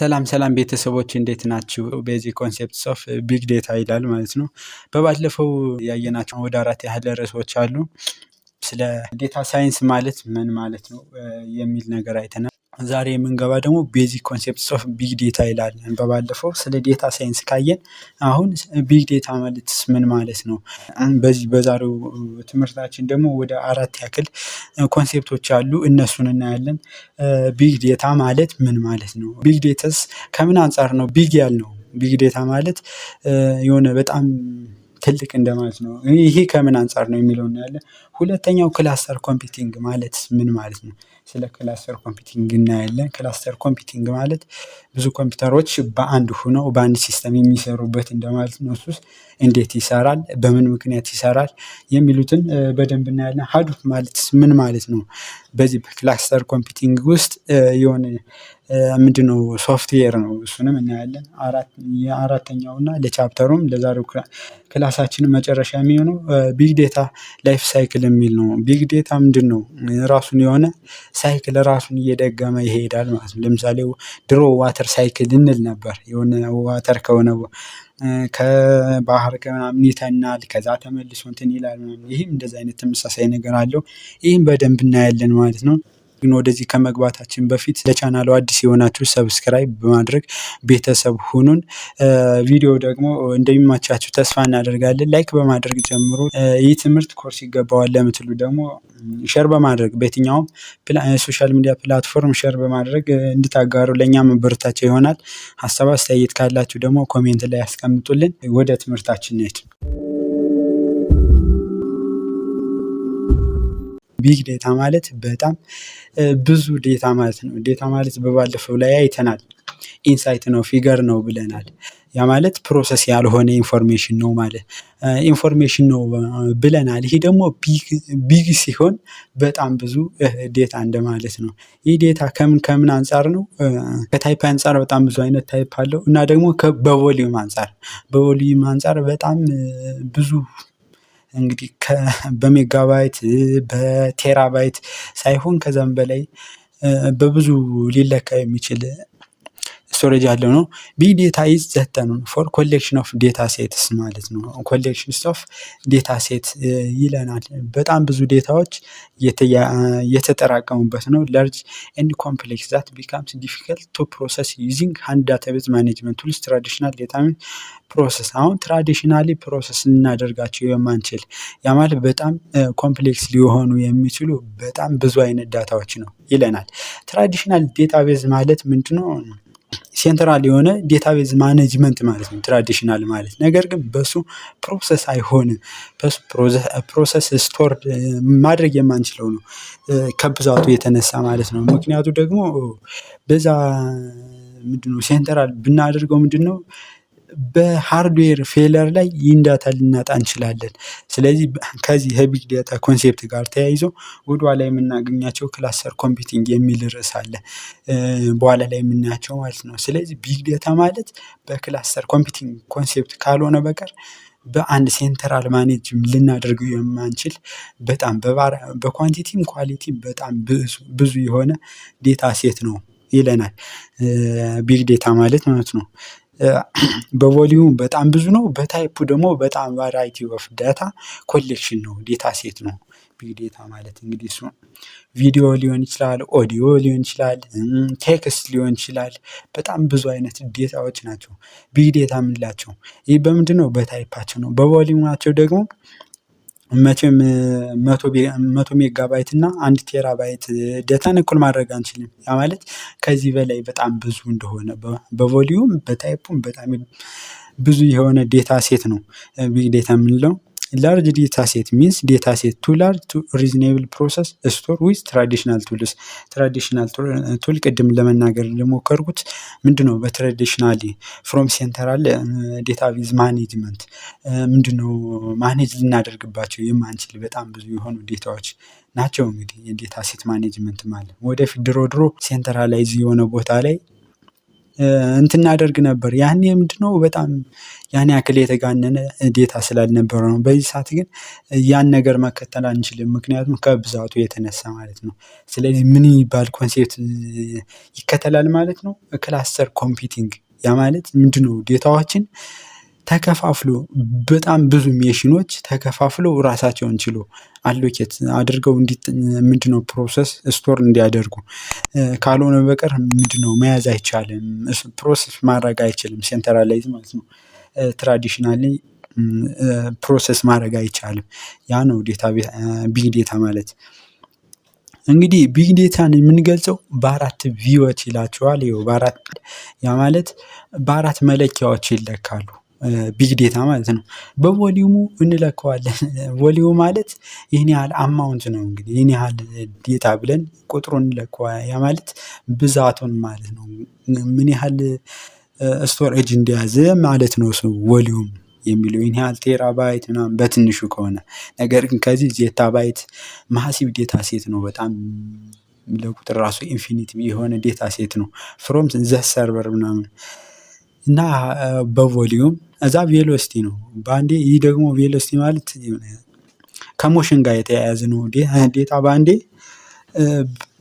ሰላም ሰላም ቤተሰቦች፣ እንዴት ናችሁ? Basic concepts of big data ይላል ማለት ነው። በባለፈው ያየናቸው ወደ አራት ያህል ርዕሶች አሉ። ስለ data science ማለት ምን ማለት ነው የሚል ነገር አይተናል። ዛሬ የምንገባ ደግሞ basic concepts of big data ይላል። በባለፈው ስለ data science ካየን አሁን big data ማለትስ ምን ማለት ነው? በዚህ በዛሬው ትምህርታችን ደግሞ ወደ አራት ያክል concept ኦች አሉ፣ እነሱን እናያለን። Big data ማለት ምን ማለት ነው? Big data ስ ከምን አንፃር ነው big ያልነው? Big data ማለት የሆነ በጣም ትልቅ እንደማለት ነው። ይሄ ከምን አንፃር ነው የሚለው እናያለን። ሁለተኛው cluster computing ማለት ምን ማለት ነው? ስለ cluster computing እናያለን። Cluster computing ማለት ብዙ ኮምፒውተሮች በአንድ ሆነው በአንድ system የሚሰሩበት እንደማለት ነው። እሱስ እንዴት ይሰራል? በምን ምክንያት ይሰራል? የሚሉትን በደንብ እናያለን። Hadoop ማለትስ ምን ማለት ነው? በዚህ በ cluster computing ውስጥ የሆነ ምንድነው ሶፍትዌር ነው፣ እሱንም እናያለን። የአራተኛው እና ለ chapter ኡም ለዛሬው class ኣችን መጨረሻ የሚሆነው big data life cycle የሚል ነው። Big data ምንድነው? ራሱን የሆነ cycle ራሱን እየደገመ ይሄዳል ማለት ነው። ለምሳሌ ድሮ water cycle እንል ነበር። የሆነ water ከሆነ ከባህር ከምናምን ይተናል፣ ከዛ ተመልሶ እንትን ይላል ምናምን። ይህም እንደዚህ አይነት ተመሳሳይ ነገር አለው። ይህም በደንብ እናያለን ማለት ነው። ግን ወደዚህ ከመግባታችን በፊት ለቻናሉ አዲስ የሆናችሁ subscribe በማድረግ ቤተሰብ ሁኑን። ቪዲዮ ደግሞ እንደሚመቻችሁ ተስፋ እናደርጋለን። Like በማድረግ ጀምሩ። ይህ ትምህርት ኮርስ ይገባዋል ለምትሉ ደግሞ share በማድረግ በየትኛውም social media platform share በማድረግ እንድታጋሩ ለእኛ መበረታቻ ይሆናል። ሀሳብ አስተያየት ካላችሁ ደግሞ comment ላይ ያስቀምጡልን። ወደ ትምህርታችን እንሂድ። Big data ማለት በጣም ብዙ data ማለት ነው። Data ማለት በባለፈው ላይ አይተናል። Insight ነው፣ figure ነው ብለናል። ያ ማለት process ያልሆነ information ነው ማለት information ነው ብለናል። ይሄ ደግሞ big ሲሆን በጣም ብዙ data እንደማለት ነው። ይህ data ከምን ከምን አንፃር ነው? ከ type አንፃር በጣም ብዙ አይነት type አለው እና ደግሞ በ volume አንፃር በጣም ብዙ፣ እንግዲህ በ megabyte፣ በ terabyte ሳይሆን ከዛም በላይ በብዙ ሊለካ የሚችል storage ያለው ነው። Big data is the term for collection of data sets ማለት ነው። Collections of data set ይለናል። በጣም ብዙ data ዎች የተጠራቀሙበት ነው። Large and complex that becomes difficult to process using hand database management tools, traditional data process። አሁን traditionally process ልናደርጋቸው የማንችል፣ ያ ማለት በጣም complex ሊሆኑ የሚችሉ በጣም ብዙ አይነት data ዎች ነው ይለናል። Traditional database ማለት ምንድነው? Central የሆነ database management ማለት ነው traditional ማለት። ነገር ግን በሱ process አይሆንም። በሱ process store ማድረግ የማንችለው ነው ከብዛቱ የተነሳ ማለት ነው። ምክንያቱ ደግሞ በዛ ምንድነው central ብናደርገው ምንድነው በ hardware failure ላይ ይህን data ልናጣ እንችላለን። ስለዚህ ከዚህ ከ big data concept ጋር ተያይዞ ወደኋላ የምናገኛቸው cluster computing የሚል ርዕስ አለ። በኋላ ላይ የምናያቸው ማለት ነው። ስለዚህ big data ማለት በ cluster computing concept ካልሆነ በቀር በአንድ central manage ልናደርገው የማንችል በጣም በ quantity ም quality ም በጣም ብዙ ብዙ የሆነ data set ነው ይለናል። Big data ማለት ማለት ነው። በ volume በጣም ብዙ ነው። በ type ኡ ደግሞ በጣም variety of data collection ነው፣ data set ነው። Big data ማለት እንግዲህ እሱ ቪዲዮ ሊሆን ይችላል፣ ኦዲዮ ሊሆን ይችላል፣ text ሊሆን ይችላል። በጣም ብዙ አይነት data ዎች ናቸው big data የምንላቸው። ይህ በምንድነው? በ type ኣቸው ነው። በ volume ኣቸው ደግሞ መቼም 100 ሜጋባይት እና 1 terabyte data ን እኩል ማድረግ አንችልም። ያ ማለት ከዚህ በላይ በጣም ብዙ እንደሆነ በ volume በ type ኡም በጣም ብዙ የሆነ data set ነው big data የምንለው። Large data set means data set too large to reasonable process, store with traditional tools። Traditional tool ቅድም ለመናገር እንደሞከርኩት ምንድነው? በ traditionally from central database management ምንድነው manage ልናደርግባቸው የማንችል በጣም ብዙ የሆኑ data ዎች ናቸው። እንግዲህ የ data set management ማለት ወደፊት ድሮ ድሮ centralize የሆነ ቦታ ላይ እንትን እናደርግ ነበር። ያኔ ምንድነው በጣም ያን ያክል የተጋነነ data ስላልነበረ ነው። በዚህ ሰዓት ግን ያን ነገር መከተል አንችልም፣ ምክንያቱም ከብዛቱ የተነሳ ማለት ነው። ስለዚህ ምን የሚባል concept ይከተላል ማለት ነው? Cluster computing። ያ ማለት ምንድነው? Data ዎችን ተከፋፍሎ፣ በጣም ብዙ ሜሽኖች ተከፋፍሎ፣ ራሳቸውን ችሎ allocate አድርገው ምንድነው process store እንዲያደርጉ፣ ካልሆነ በቀር ምንድነው መያዝ አይቻልም፣ process ማድረግ አይችልም፣ centralize ማለት ነው። Traditionally process ማድረግ አይቻልም። ያ ነው data big data ማለት። እንግዲህ big data ን የምንገልጸው በአራት V ዎች ይላቸዋል። ይኸው በአራት፣ ያ ማለት በአራት መለኪያዎች ይለካሉ። Big data ማለት ነው። በ volume ኡ እንለካዋለን። Volume ማለት ይህን ያህል amount ነው። እንግዲህ ይህን ያህል data ብለን ቁጥሩን እንለካዋለን። ያ ማለት ብዛቱን ማለት ነው። ምን ያህል storage እንደያዘ ማለት ነው። ሰው volume የሚለው ይህን ያህል terabyte ምናምን በትንሹ ከሆነ፣ ነገር ግን ከዚህ zettabyte massive data set ነው። በጣም ለቁጥር ራሱ infinity የሆነ data set ነው። From the server ምናምን እና በ volume እዛ velocity ነው። በአንዴ ይህ ደግሞ velocity ማለት ከ motion ጋር የተያያዘ ነው። Data በአንዴ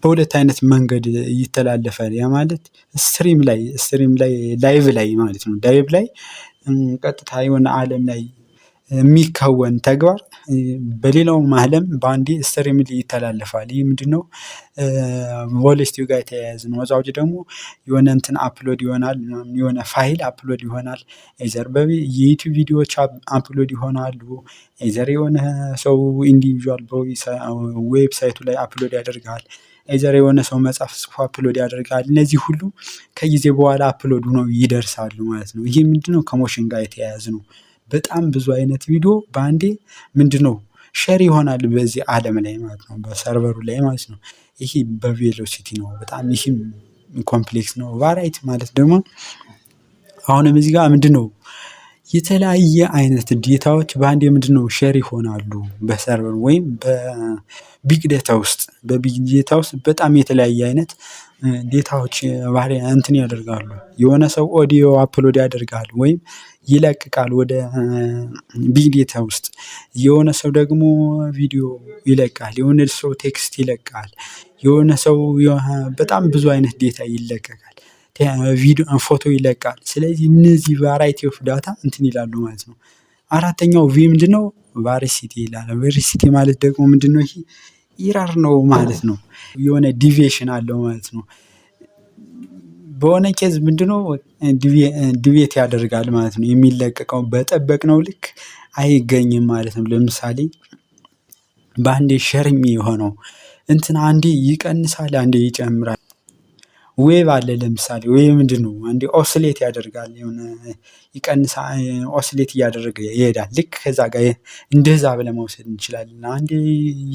በሁለት አይነት መንገድ ይተላለፋል። ያ ማለት stream ላይ live ላይ ማለት ነው። Live ላይ ቀጥታ የሆነ አለም ላይ የሚከወን ተግባር በሌላውም አለም በአንዴ stream ይተላለፋል። ይህ ምንድነው? Velocity ው ጋር የተያያዘ ነው። ከዛ ውጪ ደግሞ የሆነ እንትን upload ይሆናል፣ የሆነ file upload ይሆናል። Either የ YouTube ቪዲዮዎች upload ይሆናሉ። Either የሆነ ሰው individual website ኡ ላይ upload ያደርጋል። Either የሆነ ሰው መጽሐፍ ጽፎ upload ያደርጋል። እነዚህ ሁሉ ከጊዜ በኋላ upload ሆነው ይደርሳሉ ማለት ነው። ይሄ ምንድነው? ከ motion ጋር የተያያዘ ነው። በጣም ብዙ አይነት ቪዲዮ በአንዴ ምንድነው share ይሆናል በዚህ አለም ላይ ማለት ነው፣ በ server ኡ ላይ ማለት ነው። ይሄ በ velocity ነው፣ በጣም ይህም complex ነው። Variety ማለት ደግሞ አሁንም እዚህ ጋር ምንድነው የተለያየ አይነት data ዎች በአንዴ ምንድነው share ይሆናሉ በ server ወይም በ big data ውስጥ። በ big data ውስጥ በጣም የተለያየ አይነት data ዎች እንትን ያደርጋሉ። የሆነ ሰው audio upload ያደርጋል ወይም ይለቅቃል ወደ big data ውስጥ። የሆነ ሰው ደግሞ ቪዲዮ ይለቃል። የሆነ ሰው text ይለቃል። የሆነ ሰው በጣም ብዙ አይነት data ይለቀቃል። ቪዲዮ፣ ፎቶ ይለቃል። ስለዚህ እነዚህ variety of data እንትን ይላሉ ማለት ነው። አራተኛው V ምንድነው? Veracity ይላል። Veracity ማለት ደግሞ ምንድነው? ይሄ error ነው ማለት ነው። የሆነ deviation አለው ማለት ነው። በሆነ case ምንድነው deviate ያደርጋል ማለት ነው። የሚለቀቀው በጠበቅነው ልክ አይገኝም ማለት ነው። ለምሳሌ በአንዴ share የሚሆነው እንትን አንዴ ይቀንሳል፣ አንዴ ይጨምራል። Wave አለ ለምሳሌ፣ wave ምንድነው? አንዴ oscillate ያደርጋል፣ የሆነ ይቀንሳል፣ oscillate እያደረገ ይሄዳል። ልክ ከዛ ጋር እንደዛ ብለን መውሰድ እንችላለን። አንዴ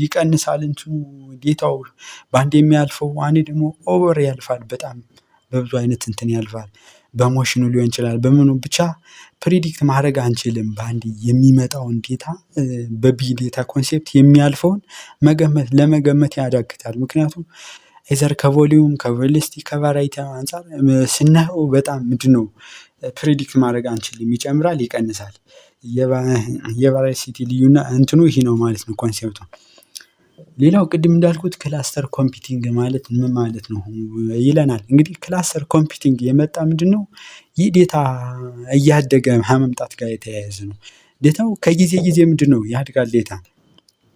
ይቀንሳል እንትኑ data ው በአንዴ የሚያልፈው፣ አንዴ ደግሞ over ያልፋል፣ በጣም በብዙ አይነት እንትን ያልፋል። በ motion ኑ ሊሆን ይችላል፣ በምኑ ብቻ predict ማድረግ አንችልም። በአንዴ የሚመጣውን data፣ በ big data concept የሚያልፈውን መገመት ለመገመት ያዳግታል። ምክንያቱም either ከ volume፣ ከ velocity፣ ከ variety አንፃር ስናየው በጣም ምንድነው predict ማድረግ አንችልም። ይጨምራል፣ ይቀንሳል። የ veracity ልዩነት እንትኑ ይሄ ነው ማለት ነው concept ኡ። ሌላው ቅድም እንዳልኩት cluster computing ማለት ምን ማለት ነው ይለናል። እንግዲህ cluster computing የመጣ ምንድነው? ይህ data እያደገ ከመምጣት ጋር የተያያዘ ነው። Data ው ከጊዜ ጊዜ ምንድነው ያድጋል data።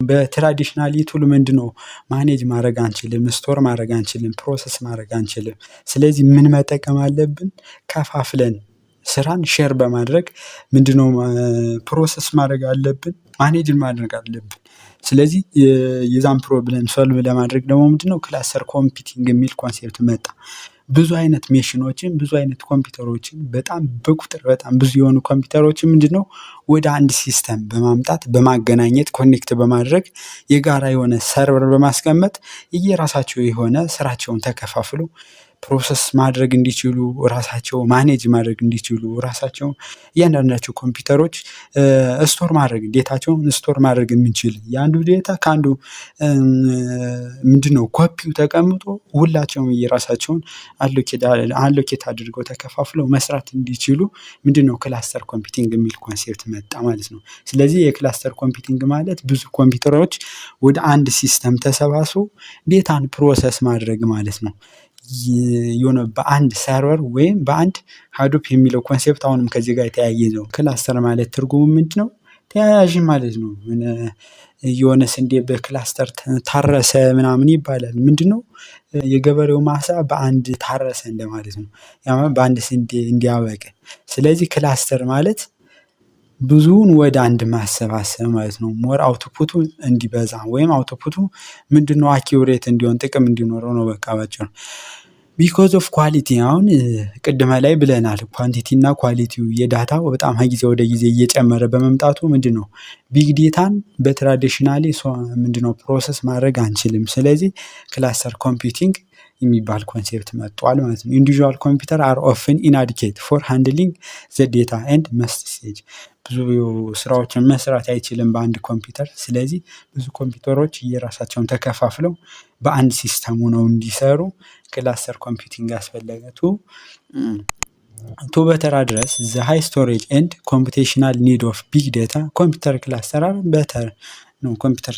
በ traditionally tool ምንድነው manage ማድረግ አንችልም፣ store ማድረግ አንችልም፣ process ማድረግ አንችልም። ስለዚህ ምን መጠቀም አለብን? ከፋፍለን ስራን share በማድረግ ምንድነው process ማድረግ አለብን፣ manage ማድረግ አለብን። ስለዚህ የዛን problem solve ለማድረግ ደግሞ ምንድነው cluster computing የሚል concept መጣ። ብዙ አይነት ሜሽኖችን፣ ብዙ አይነት ኮምፒውተሮችን፣ በጣም በቁጥር በጣም ብዙ የሆኑ ኮምፒውተሮችን ምንድነው ወደ አንድ system በማምጣት፣ በማገናኘት፣ connect በማድረግ፣ የጋራ የሆነ server በማስቀመጥ፣ የየራሳቸው የሆነ ስራቸውን ተከፋፍሎ Process ማድረግ እንዲችሉ፣ ራሳቸው manage ማድረግ እንዲችሉ፣ ራሳቸው እያንዳንዳቸው ኮምፒውተሮች store ማድረግ data ቸውን store ማድረግ የምንችል፣ የአንዱ data ከአንዱ ምንድነው ኮፒው ተቀምጦ ሁላቸውም የራሳቸውን allocate አድርገው ተከፋፍለው መስራት እንዲችሉ ምንድነው cluster computing የሚል concept መጣ ማለት ነው። ስለዚህ የ cluster computing ማለት ብዙ ኮምፒውተሮች ወደ አንድ system ተሰባስበው data ን process ማድረግ ማለት ነው። የሆነ በአንድ server ወይም በአንድ Hadoop የሚለው concept አሁንም ከዚህ ጋር የተያያዘ ነው። Cluster ማለት ትርጉሙ ምንድነው? ተያያዥ ማለት ነው። የሆነ ስንዴ በ cluster ታረሰ ምናምን ይባላል፣ ምንድነው? የገበሬው ማሳ በአንድ ታረሰ እንደማለት ነው። ያ በአንድ ስንዴ እንዲያበቅል። ስለዚህ cluster ማለት ብዙውን ወደ አንድ ማሰባሰብ ማለት ነው። More output ኡ እንዲበዛ ወይም output ኡ ምንድነው accurate እንዲሆን፣ ጥቅም እንዲኖረው ነው በቃ ባጭሩ። Because of quality፣ አሁን ቅድመ ላይ ብለናል፣ quantity እና quality ው የ data ው በጣም ከጊዜ ወደ ጊዜ እየጨመረ በመምጣቱ ምንድነው big data ን በ traditionally ምንድነው process ማድረግ አንችልም። ስለዚህ cluster computing የሚባል concept መጥቷል ማለት ነው። Individual computer are often inadequate for handling the data and must stage። ብዙ ስራዎችን መስራት አይችልም በአንድ ኮምፒውተር። ስለዚህ ብዙ ኮምፒውተሮች የራሳቸውን ተከፋፍለው በአንድ system ሆነው እንዲሰሩ cluster computing አስፈለገ። To better address the high storage and computational need of big data, computer cluster are better ነው። Computer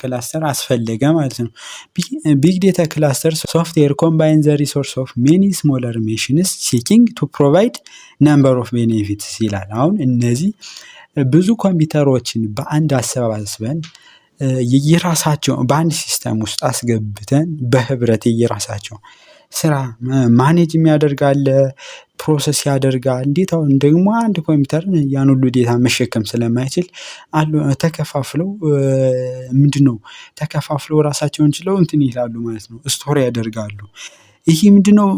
cluster አስፈለገ ማለት ነው። Big data cluster software combine the resource of many smaller machines, seeking to provide number of benefits ይላል። አሁን እነዚህ ብዙ ኮምፒውተሮችን በአንድ አሰባስበን የየራሳቸው በአንድ system ውስጥ አስገብተን በህብረት የየራሳቸው ስራ manage የሚያደርግ አለ፣ process ያደርጋል። እንዴት አሁን ደግሞ አንድ ኮምፒውተር ያን ሁሉ data መሸከም ስለማይችል አሉ ተከፋፍለው፣ ምንድነው ተከፋፍለው ራሳቸውን ችለው እንትን ይላሉ ማለት ነው፣ store ያደርጋሉ። ይሄ ምንድነው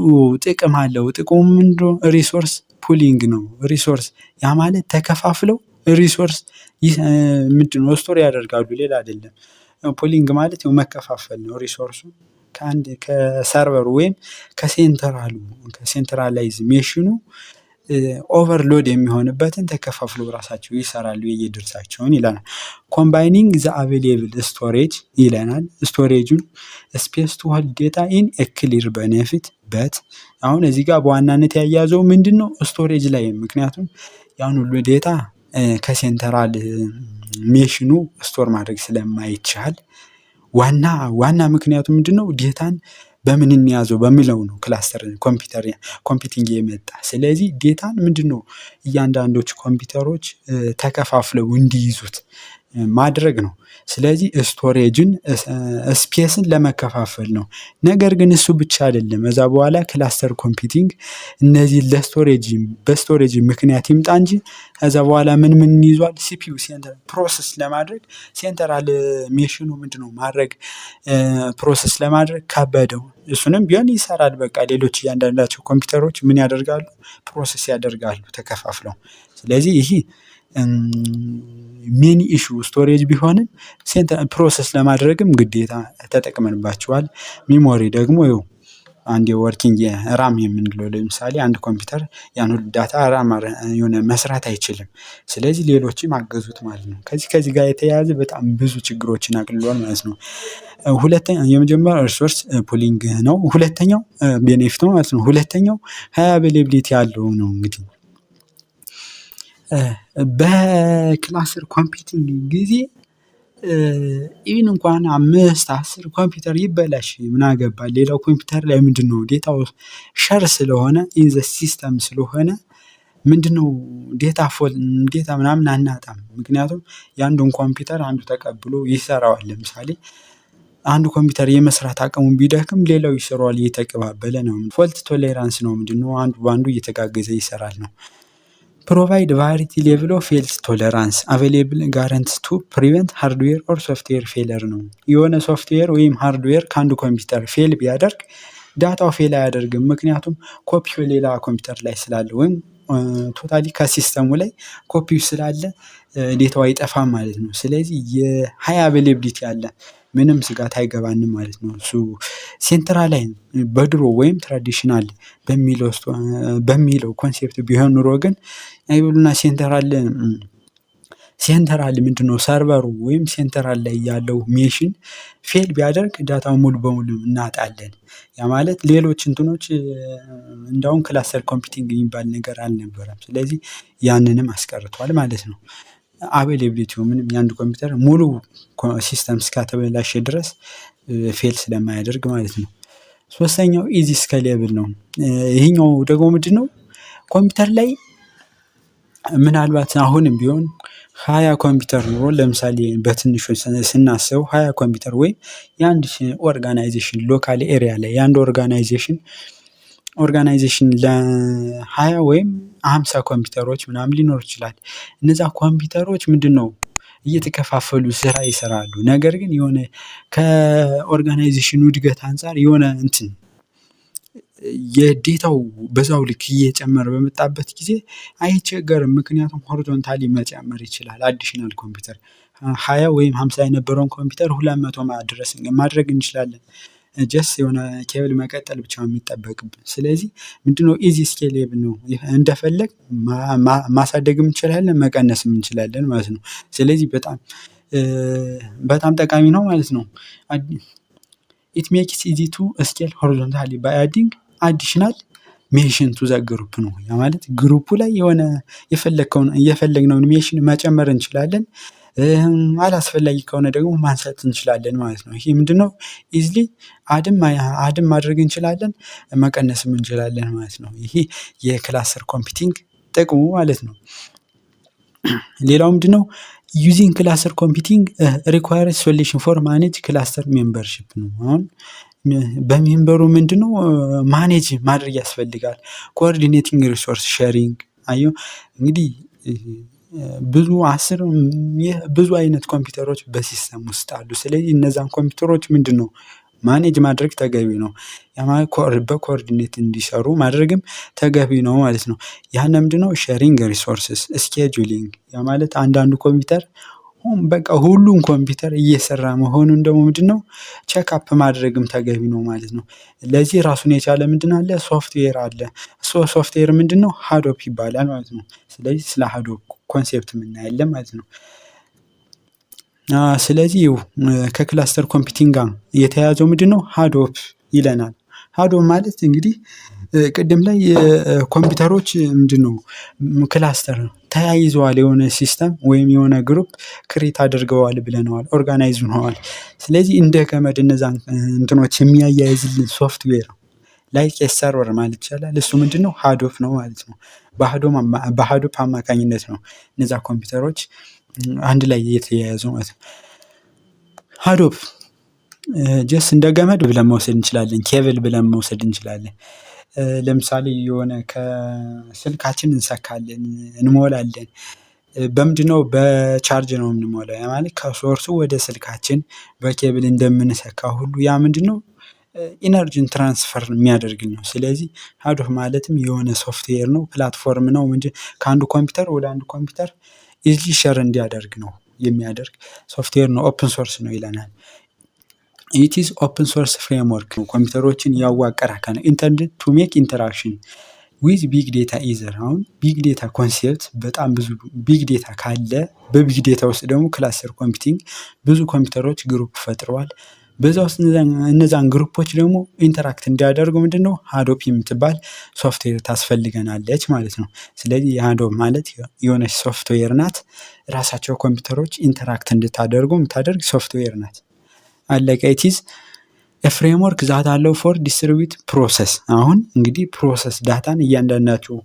ጥቅም አለው። ጥቅሙ ምንድነው? Resource pooling ነው። Resource ያ ማለት ተከፋፍለው resource ምንድነው store ያደርጋሉ፣ ሌላ አይደለም። Pooling ማለት ያው መከፋፈል ነው። ሪሶርሱ ከአንድ ከሰርቨሩ ወይም ከሴንትራሉ ከሴንትራላይዝ ሜሽኑ ኦቨርሎድ የሚሆንበትን ተከፋፍለው ራሳቸው ይሰራሉ የየድርሻቸውን ይለናል። Combining the available storage ይለናል። Storage ኡን space to hold data in a clear benefit, but አሁን እዚህ ጋር በዋናነት ያያዘው ምንድነው? Storage ላይ፣ ምክንያቱም ያን ሁሉ data ከ central machine ኑ store ማድረግ ስለማይቻል ዋና ዋና ምክንያቱ ምንድነው? Data ን በምን እንያዘው በሚለው ነው cluster computer computing የመጣ። ስለዚህ data ን ምንድነው እያንዳንዶቹ ኮምፒውተሮች ተከፋፍለው እንዲይዙት ማድረግ ነው። ስለዚህ storage ን space ን ለመከፋፈል ነው። ነገር ግን እሱ ብቻ አይደለም። ከዛ በኋላ cluster computing እነዚህን ለ storage በ storage ምክንያት ይምጣ እንጂ ከዛ በኋላ ምን ምን ይዟል? CPU center process ለማድረግ central machine ኑ ምንድነው ማድረግ process ለማድረግ ከበደው። እሱንም ቢሆን ይሰራል፣ በቃ ሌሎች እያንዳንዳቸው ኮምፒውተሮች ምን ያደርጋሉ? Process ያደርጋሉ ተከፋፍለው። ስለዚህ ይሄ main issue storage ቢሆንም process ለማድረግም ግዴታ ተጠቅመንባቸዋል። Memory ደግሞ ይኸው አንድ የ working RAM የምንለው፣ ለምሳሌ አንድ ኮምፒውተር ያን ሁሉ data RAM የሆነ መስራት አይችልም። ስለዚህ ሌሎችም አገዙት ማለት ነው። ከዚህ ጋር የተያያዘ በጣም ብዙ ችግሮችን አቅልሏል ማለት ነው። ሁለተኛ፣ የመጀመሪያው resource pooling ነው። ሁለተኛው benefit ነው ማለት ነው። ሁለተኛው high availability ያለው ነው። እንግዲህ በ cluster computing ጊዜ even እንኳን አምስት 10 ኮምፒውተር ይበላሽ ምን አገባን፣ ሌላው ኮምፒውተር ላይ ምንድነው data ው share ስለሆነ፣ in the system ስለሆነ ምንድነው data fall data ምናምን አናጣም። ምክንያቱም የአንዱን ኮምፒውተር አንዱ ተቀብሎ ይሰራዋል። ለምሳሌ አንዱ ኮምፒውተር የመስራት አቅሙን ቢደክም ሌላው ይሰራዋል፣ እየተቀባበለ ነው። Fault tolerance ነው። ምንድነው አንዱ በአንዱ እየተጋገዘ ይሰራል ነው። Provide variety level of fault tolerance available guarantee to prevent hardware or software failure ነው። የሆነ ሶፍትዌር ወይም hardware ከአንዱ ኮምፒውተር fail ቢያደርግ data ው fail አያደርግም። ምክንያቱም ኮፒው ሌላ ኮምፒውተር ላይ ስላለ ወይም totally ከ system ኡ ላይ ኮፒው ስላለ data ው አይጠፋም ማለት ነው። ስለዚህ የ high availability አለ። ምንም ስጋት አይገባንም ማለት ነው። እሱ centralized በድሮ ወይም traditional በሚለው concept ቢሆን ኑሮ ግን አይበሉና central ምንድነው server ኡ ወይም central ላይ ያለው machine fail ቢያደርግ data ው ሙሉ በሙሉ እናጣለን። ያ ማለት ሌሎች እንትኖች እንደውም cluster computing የሚባል ነገር አልነበረም። ስለዚህ ያንንም አስቀርቷል ማለት ነው። Availability ው ምንም የአንድ ኮምፒውተር ሙሉ system እስካተበላሸ ድረስ fail ስለማያደርግ ማለት ነው። ሶስተኛው easy scalable ነው። ይሄኛው ደግሞ ምንድነው? ኮምፒውተር ላይ ምናልባት አሁንም ቢሆን 20 ኮምፒውተር ኖሮ፣ ለምሳሌ በትንሹ ስናስበው 20 ኮምፒውተር ወይም የአንድ organization local area ላይ የአንድ organization ለ20 ወይም 50 ኮምፒውተሮች ምናምን ሊኖር ይችላል። እነዛ ኮምፒውተሮች ምንድነው እየተከፋፈሉ ስራ ይሰራሉ። ነገር ግን የሆነ ከ organization ኑ እድገት አንፃር የሆነ እንትን የ data ው በዛው ልክ እየጨመረ በመጣበት ጊዜ አይቸገርም። ምክንያቱም horizontally መጨመር ይችላል። Additional ኮምፒውተር 20 ወይም 50 የነበረውን ኮምፒውተር 200 ማድረስ ማድረግ እንችላለን። Just የሆነ ኬብል መቀጠል ብቻ ነው የሚጠበቅብን። ስለዚህ ምንድነው easy scalable ነው፣ እንደፈለግ ማሳደግም እንችላለን፣ መቀነስም እንችላለን ማለት ነው። ስለዚህ በጣም በጣም ጠቃሚ ነው ማለት ነው። It makes easy to scale horizontally by adding additional machine to the group ነው። ያ ማለት group ኡ ላይ የሆነ የፈለግከውን የፈለግነውን ሜሽን መጨመር እንችላለን። አላስፈላጊ ከሆነ ደግሞ ማንሳት እንችላለን ማለት ነው። ይሄ ምንድነው? Easily add ም ማድረግ እንችላለን፣ መቀነስም እንችላለን ማለት ነው። ይሄ የ cluster computing ጥቅሙ ማለት ነው። ሌላው ምንድነው? Using cluster computing requires solution for manage cluster membership ነው። አሁን በ member ኡ ምንድነው manage ማድረግ ያስፈልጋል። Coordinating resource sharing። አየህ፣ እንግዲህ ብዙ 10 ብዙ አይነት ኮምፒውተሮች በ system ውስጥ አሉ። ስለዚህ እነዛን ኮምፒውተሮች ምንድነው manage ማድረግ ተገቢ ነው። ያ ማለት በ coordinate እንዲሰሩ ማድረግም ተገቢ ነው ማለት ነው። ያን ምንድነው sharing resources፣ scheduling፣ ያ ማለት አንዳንዱ ኮምፒውተር በቃ ሁሉም ኮምፒውተር እየሰራ መሆኑን ደግሞ ምንድነው check up ማድረግም ተገቢ ነው ማለት ነው። ለዚህ ራሱን የቻለ ምንድነው አለ፣ ሶፍትዌር አለ። So ሶፍትዌር ምንድነው Hadoop ይባላል ማለት ነው። ስለዚህ ስለ Hadoop concept እናያለን ማለት ነው። ስለዚህ ከ cluster computing ጋር የተያያዘው ምንድነው Hadoop ይለናል። Hadoop ማለት እንግዲህ ቅድም ላይ የኮምፒውተሮች ምንድነው cluster ተያይዘዋል፣ የሆነ system ወይም የሆነ group create አድርገዋል ብለነዋል፣ organize ሆነዋል። ስለዚህ እንደ ገመድ እነዛን እንትኖች የሚያያይዝልን ሶፍትዌር like server ማለት ይቻላል። እሱ ምንድነው Hadoop ነው ማለት ነው። በ Hadoop አማካኝነት ነው እነዛ ኮምፒውተሮች አንድ ላይ የተያያዙ ማለት ነው። Hadoop just እንደ ገመድ ብለን መውሰድ እንችላለን፣ ኬብል ብለን መውሰድ እንችላለን። ለምሳሌ የሆነ ከስልካችን እንሰካለን፣ እንሞላለን። በምንድነው? በቻርጅ ነው የምንሞላው። ያ ማለት ከ source ኡ ወደ ስልካችን በኬብል እንደምንሰካ ሁሉ ያ ምንድነው energy ን transfer የሚያደርግ ነው። ስለዚህ Hadoop ማለትም የሆነ ሶፍትዌር ነው፣ platform ነው እንጂ ከአንዱ ኮምፒውተር ወደ አንዱ ኮምፒውተር easily share እንዲያደርግ ነው የሚያደርግ ሶፍትዌር ነው። Open source ነው ይለናል። It's open source framework ኮምፒውተሮችን ያዋቀረ አካል ነው። Intended to make interaction with big data easier። አሁን big data concept በጣም ብዙ big data ካለ በ big data ውስጥ ደግሞ cluster computing ብዙ ኮምፒውተሮች group ፈጥረዋል። በዛ ውስጥ እነዛን group ኦች ደግሞ interact እንዲያደርጉ ምንድነው Hadoop የምትባል ሶፍትዌር ታስፈልገናለች ማለት ነው። ስለዚህ የ Hadoop ማለት የሆነች ሶፍትዌር ናት። ራሳቸው ኮምፒውተሮች interact እንድታደርጉ የምታደርግ ሶፍትዌር ናት። አለቀ። It's framework that allow for distribute process። አሁን እንግዲህ process data ን እያንዳንዳቸው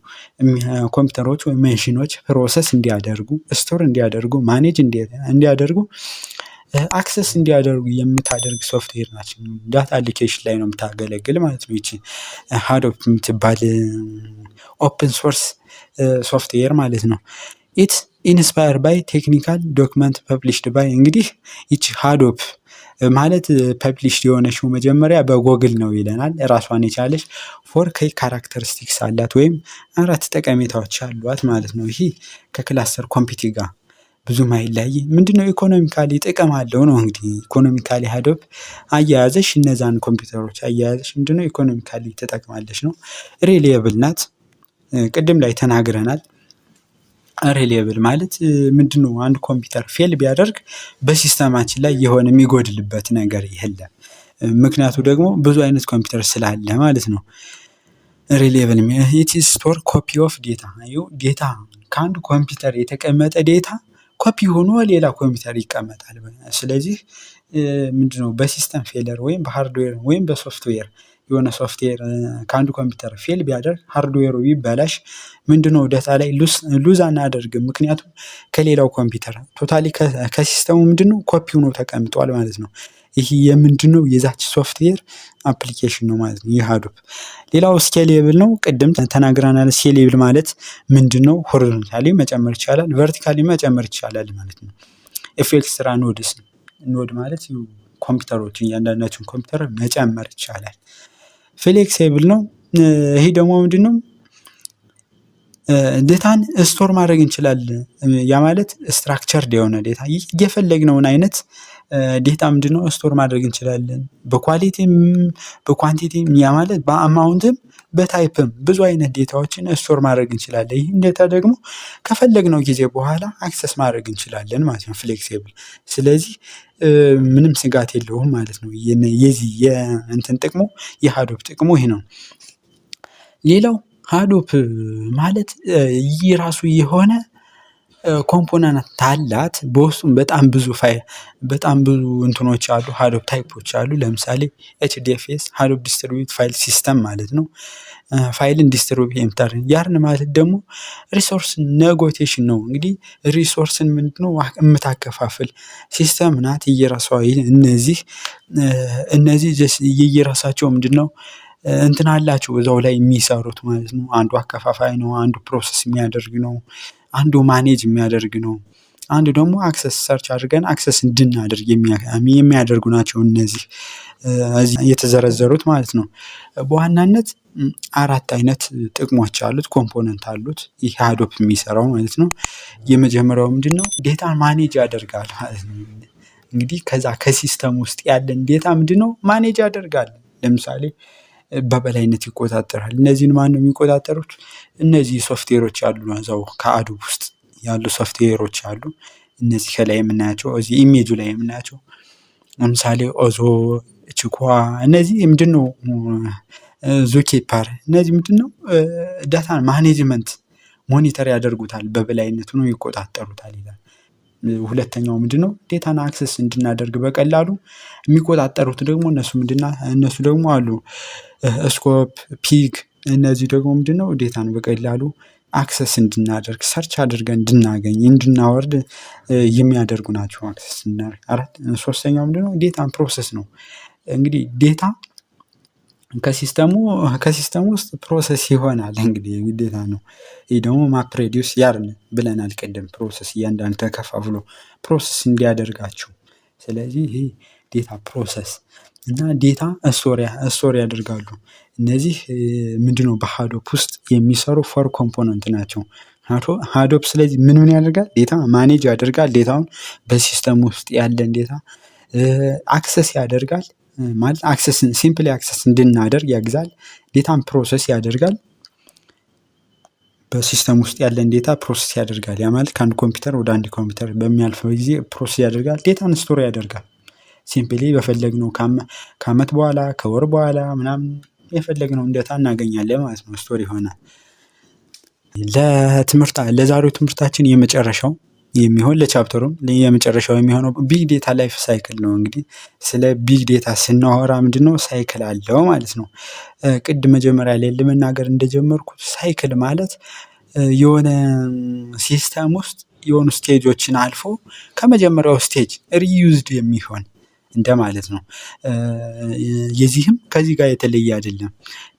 ኮምፒውተሮች ወይም ማሽኖች process እንዲያደርጉ፣ store እንዲያደርጉ፣ manage እንዲያደርጉ፣ access እንዲያደርጉ የምታደርግ ሶፍትዌር ናት። Data allocation ላይ ነው የምታገለግል ማለት ነው። ይቺ Hadoop የምትባል open source software ማለት ነው። It's inspire by technical document published by፣ እንግዲህ ይቺ Hadoop ማለት published የሆነችው መጀመሪያ በጎግል ነው ይለናል። ራሷን የቻለች four key characteristics አላት ወይም አራት ጠቀሜታዎች አሏት ማለት ነው። ይሄ ከ cluster computing ጋር ብዙ ብዙም አይለያይ። ምንድነው economically ጥቅም አለው ነው። እንግዲህ economically Hadoop አያያዘሽ እነዛን ኮምፒውተሮች አያያዘሽ ምንድነው economically ትጠቅማለች ነው። Reliable ናት። ቅድም ላይ ተናግረናል። Reliable ማለት ምንድነው? አንድ ኮምፒውተር fail ቢያደርግ በ system ኣችን ላይ የሆነ የሚጎድልበት ነገር የለም። ምክንያቱ ደግሞ ብዙ አይነት ኮምፒውተር ስላለ ማለት ነው። Reliable, it store copy of data. Data ከአንድ ኮምፒውተር የተቀመጠ data copy ሆኖ ሌላ ኮምፒውተር ይቀመጣል። ስለዚህ ምንድነው በ system failure ወይም በ hardware ወይም በሶፍትዌር የሆነ ሶፍትዌር ከአንዱ ኮምፒውተር fail ቢያደርግ፣ hardware ኡ ቢበላሽ ምንድነው data ላይ lose አናደርግም። ምክንያቱም ከሌላው ኮምፒውተር totally ከ system ኡ ምንድነው ኮፒ ሆኖ ተቀምጧል ማለት ነው። ይህ የምንድነው የዛች software application ነው ማለት ነው። ይህ Hadoop ሌላው scalable ነው። ቅድም ተናግረናል። Scalable ማለት ምንድነው? Horizontally መጨመር ይቻላል፣ vertically መጨመር ይቻላል ማለት ነው። If extra nodes፣ node ማለት ኮምፒውተሮች፣ እያንዳንዳቸውን ኮምፒውተር መጨመር ይቻላል። Flexible ነው። ይሄ ደግሞ ምንድነው? Data ን store ማድረግ እንችላለን። ያ ማለት structured የሆነ data፣ የፈለግነውን አይነት data ምንድነው store ማድረግ እንችላለን። በኳሊቲም በኳንቲቲም፣ ያ ማለት በአማውንትም በታይፕም ብዙ አይነት data ዎችን store ማድረግ እንችላለን። ይህን data ደግሞ ከፈለግነው ጊዜ በኋላ access ማድረግ እንችላለን ማለት ነው። Flexible፣ ስለዚህ ምንም ስጋት የለውም ማለት ነው። የዚህ የእንትን ጥቅሙ፣ የ Hadoop ጥቅሙ ይሄ ነው። ሌላው Hadoop ማለት የራሱ የሆነ component አላት። በውስጡም በጣም ብዙ ፋይል፣ በጣም ብዙ እንትኖች አሉ፣ Hadoop type ኦች አሉ። ለምሳሌ HDFS፣ Hadoop distributed file system ማለት ነው። File ን distribute የምታደርግ። YARN ማለት ደግሞ resource negotiation ነው። እንግዲህ resource ን ምንድነው የምታከፋፍል system ናት። የየራሷ እነዚህ የየራሳቸው ምንድነው እንትን አላቸው እዛው ላይ የሚሰሩት ማለት ነው። አንዱ አከፋፋይ ነው፣ አንዱ process የሚያደርግ ነው፣ አንዱ manage የሚያደርግ ነው። አንዱ ደግሞ access፣ search አድርገን access እንድናደርግ የሚያደርጉ ናቸው እነዚህ እዚህ የተዘረዘሩት ማለት ነው። በዋናነት አራት አይነት ጥቅሞች አሉት፣ component አሉት ይህ Hadoop የሚሰራው ማለት ነው። የመጀመሪያው ምንድነው? Data manage ያደርጋል ማለት ነው። እንግዲህ ከዛ ከ system ውስጥ ያለን data ምንድነው manage ያደርጋል። ለምሳሌ በበላይነት ይቆጣጠራል። እነዚህን ማነው የሚቆጣጠሩት? እነዚህ ሶፍትዌሮች አሉ፣ እዛው ከ Hadoop ውስጥ ያሉ ሶፍትዌሮች አሉ። እነዚህ ከላይ የምናያቸው፣ እዚህ ኢሜጁ ላይ የምናያቸው፣ ለምሳሌ Oozie፣ Chukwa፣ እነዚህ ምንድነው ZooKeeper፣ እነዚህ ምንድነው data management monitor ያደርጉታል፣ በበላይነት ሆነው ይቆጣጠሩታል ይላል። ሁለተኛው ምንድነው? Data ን access እንድናደርግ በቀላሉ የሚቆጣጠሩት ደግሞ እነሱ ምንድና እነሱ ደግሞ አሉ፣ Sqoop፣ Pig፣ እነዚህ ደግሞ ምንድነው data ን በቀላሉ access እንድናደርግ፣ search አድርገን እንድናገኝ፣ እንድናወርድ የሚያደርጉ ናቸው። Access እንድናደርግ። አራት ሶስተኛው ምንድነው? Data ን process ነው። እንግዲህ data ከ system ኡ ውስጥ process ይሆናል፣ እንግዲህ ግዴታ ነው። ይሄ ደግሞ MapReduce፣ YARN ብለናል ቅድም፣ process እያንዳንዱ ተከፋፍሎ process እንዲያደርጋቸው። ስለዚህ ይሄ data process እና data store ያደርጋሉ። እነዚህ ምንድነው በ Hadoop ውስጥ የሚሰሩ four component ናቸው። Hadoop ስለዚህ ምን ምን ያደርጋል? Data manage ያደርጋል። Data ውን፣ በ system ውስጥ ያለን data access ያደርጋል፣ ማለት access ን simply access እንድናደርግ ያግዛል። Data ን process ያደርጋል። በ system ውስጥ ያለን data process ያደርጋል። ያ ማለት ከአንድ ኮምፒውተር ወደ አንድ ኮምፒውተር በሚያልፈው ጊዜ process ያደርጋል። Data ን store ያደርጋል። Simply በፈለግነው ከአመት በኋላ፣ ከወር በኋላ ምናምን የፈለግነውን data እናገኛለን ማለት ነው። Store ይሆናል። ለትምህርት ለዛሬው ትምህርታችን የመጨረሻው የሚሆን፣ ለ chapter ኡም የመጨረሻው የሚሆነው big data life cycle ነው። እንግዲህ ስለ big data ስናወራ ምንድነው cycle አለው ማለት ነው። ቅድም መጀመሪያ ላይ ለመናገር እንደጀመርኩት cycle ማለት የሆነ system ውስጥ የሆኑ stage ኦችን አልፎ ከመጀመሪያው stage reused የሚሆን እንደማለት ነው። የዚህም ከዚህ ጋር የተለየ አይደለም።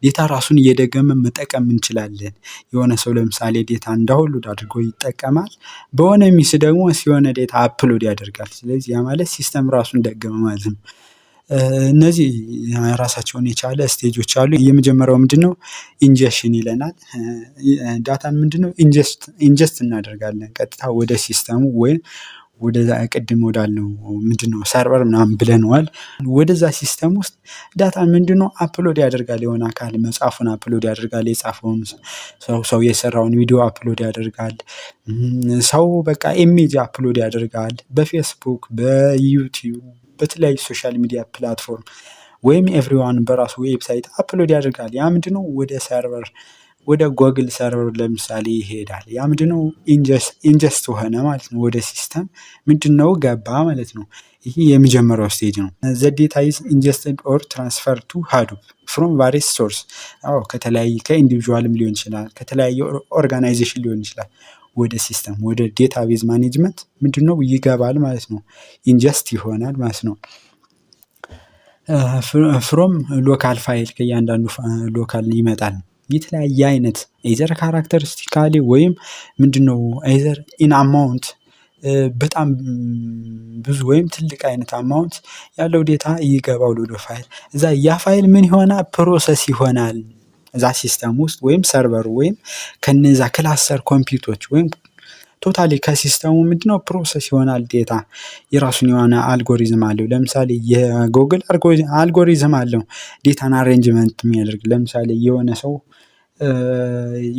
Data ራሱን እየደገመ መጠቀም እንችላለን። የሆነ ሰው ለምሳሌ data download አድርጎ ይጠቀማል። በሆነ ሚስ ደግሞ የሆነ data upload ያደርጋል። ስለዚህ ያ ማለት system ራሱን ደገመ ማለት ነው። እነዚህ ራሳቸውን የቻለ stage ኦች አሉ። የመጀመሪያው ምንድነው? Ingestion ይለናል። Data ን ምንድነው? Ingest እናደርጋለን ቀጥታ ወደ system ኡ ወይም ወደዛ ቅድም ወዳልነው ምንድነው server ምናምን ብለነዋል። ወደዛ system ውስጥ data ምንድነው upload ያደርጋል፣ የሆነ አካል መጽሐፉን upload ያደርጋል፣ የጻፈውን ሰው የሰራውን ቪዲዮ upload ያደርጋል። ሰው በቃ image upload ያደርጋል በፌስቡክ፣ በዩቲዩብ፣ በተለያዩ social media platform ወይም everyone በራሱ website upload ያደርጋል። ያ ምንድነው ወደ server፣ ወደ Google server ለምሳሌ ይሄዳል። ያ ምንድነው ingest ሆነ ማለት ነው። ወደ system ምንድነው ገባ ማለት ነው። ይሄ የመጀመሪያው stage ነው። The data is ingested or transfer to Hadoop from various source። አዎ፣ ከተለያየ ከ individual ም ሊሆን ይችላል፣ ከተለያየ organization ሊሆን ይችላል። ወደ system፣ ወደ database management ምንድነው ይገባል ማለት ነው። Ingest ይሆናል ማለት ነው። From local file፣ ከእያንዳንዱ local ይመጣል። የተለያየ አይነት either characteristically ወይም ምንድነው either in amount በጣም ብዙ ወይም ትልቅ አይነት amount ያለው data ይገባል ወደ ፋይል። እዛ ያ ፋይል ምን ይሆናል? Process ይሆናል። እዛ system ውስጥ ወይም server ኡ ወይም ከነዛ cluster ኮምፒውተሮች ወይም totally ከ system ኡ ምንድነው process ይሆናል data። የራሱን የሆነ አልጎሪዝም አለው። ለምሳሌ የ Google algorithm አለው data ን arrangement የሚያደርግ። ለምሳሌ የሆነ ሰው፣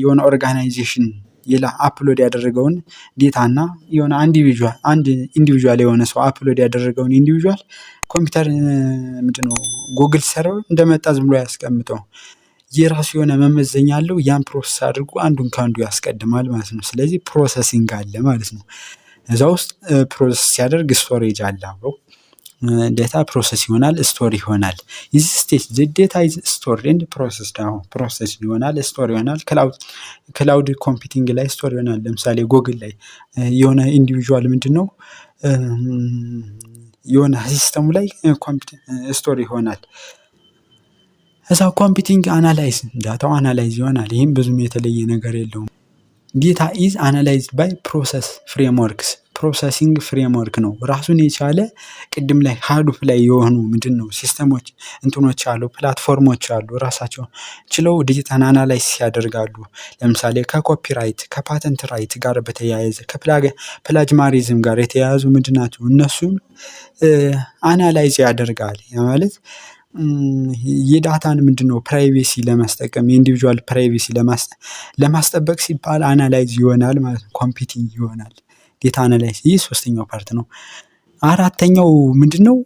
የሆነ organization ሌላ upload ያደረገውን data እና የሆነ አንድ individual፣ የሆነ ሰው upload ያደረገውን individual ኮምፒውተር ምንድነው Google server እንደመጣ ዝም ብሎ አያስቀምጠውም። የራሱ የሆነ መመዘኛ አለው። ያን process አድርጎ አንዱን ከአንዱ ያስቀድማል ማለት ነው። ስለዚህ processing አለ ማለት ነው። እዛ ውስጥ process ሲያደርግ storage አለ አብሮ። Data process ይሆናል፣ store ይሆናል። This stage the data is stored and processed። አሁን process ይሆናል፣ store ይሆናል። Cloud computing ላይ store ይሆናል። ለምሳሌ ጎግል ላይ የሆነ individual ምንድነው የሆነ system ኡ ላይ store ይሆናል። እዛው computing analyze፣ data ው analyze ይሆናል። ይህም ብዙም የተለየ ነገር የለውም። Data is analyzed by process frameworks። Processing framework ነው ራሱን የቻለ። ቅድም ላይ Hadoop ላይ የሆኑ ምንድነው system ኦች እንትኖች አሉ፣ platform ኦች አሉ፣ ራሳቸው ችለው data ን analyze ያደርጋሉ። ለምሳሌ ከ copyright፣ ከ patent right ጋር በተያያዘ፣ ከ plagiarism ጋር የተያያዙ ምንድን ናቸው እነሱን analyze ያደርጋል። ያ ማለት የ data ን ምንድነው privacy ለማስጠቀም፣ የ individual privacy ለማስጠበቅ ሲባል analyze ይሆናል ማለት ነው። Computing ይሆናል። Data analyze ይህ ሶስተኛው part ነው። አራተኛው ምንድነው?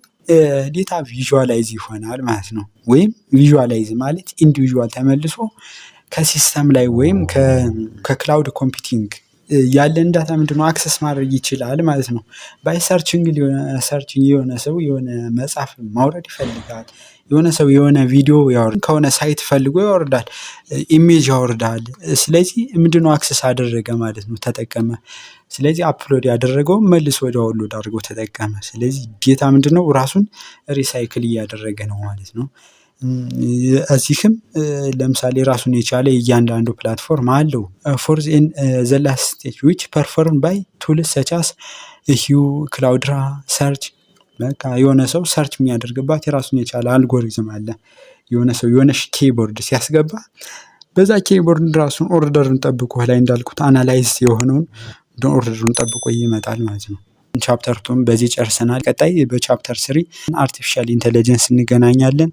Data visualize ይሆናል ማለት ነው። ወይም visualize ማለት individual ተመልሶ ከ system ላይ ወይም ከ cloud computing ያለን data ምንድነው access ማድረግ ይችላል ማለት ነው። By searching፣ searching የሆነ ሰው የሆነ መጽሐፍ ማውረድ ይፈልጋል። የሆነ ሰው የሆነ ቪዲዮ ከሆነ site ፈልጎ ያወርዳል፣ image ያወርዳል። ስለዚህ ምንድነው access አደረገ ማለት ነው፣ ተጠቀመ። ስለዚህ upload ያደረገውን መልሶ download አድርጎ ተጠቀመ። ስለዚህ data ምንድነው ራሱን recycle እያደረገ ነው ማለት ነው። እዚህም ለምሳሌ ራሱን የቻለ እያንዳንዱ platform አለው። Fourth, the last stage, which perform by tools such as Hue፣ Cloudera search። በቃ የሆነ ሰው search የሚያደርግባት የራሱን የቻለ አልጎሪዝም አለ። የሆነ ሰው የሆነ keyboard ሲያስገባ በዛ keyboard ራሱን order ኡን ጠብቆ፣ ላይ እንዳልኩት analyze የሆነውን order ኡን ጠብቆ ይመጣል ማለት ነው። Chapter two ን በዚህ ጨርሰናል። ቀጣይ በ chapter three artificial intelligence እንገናኛለን።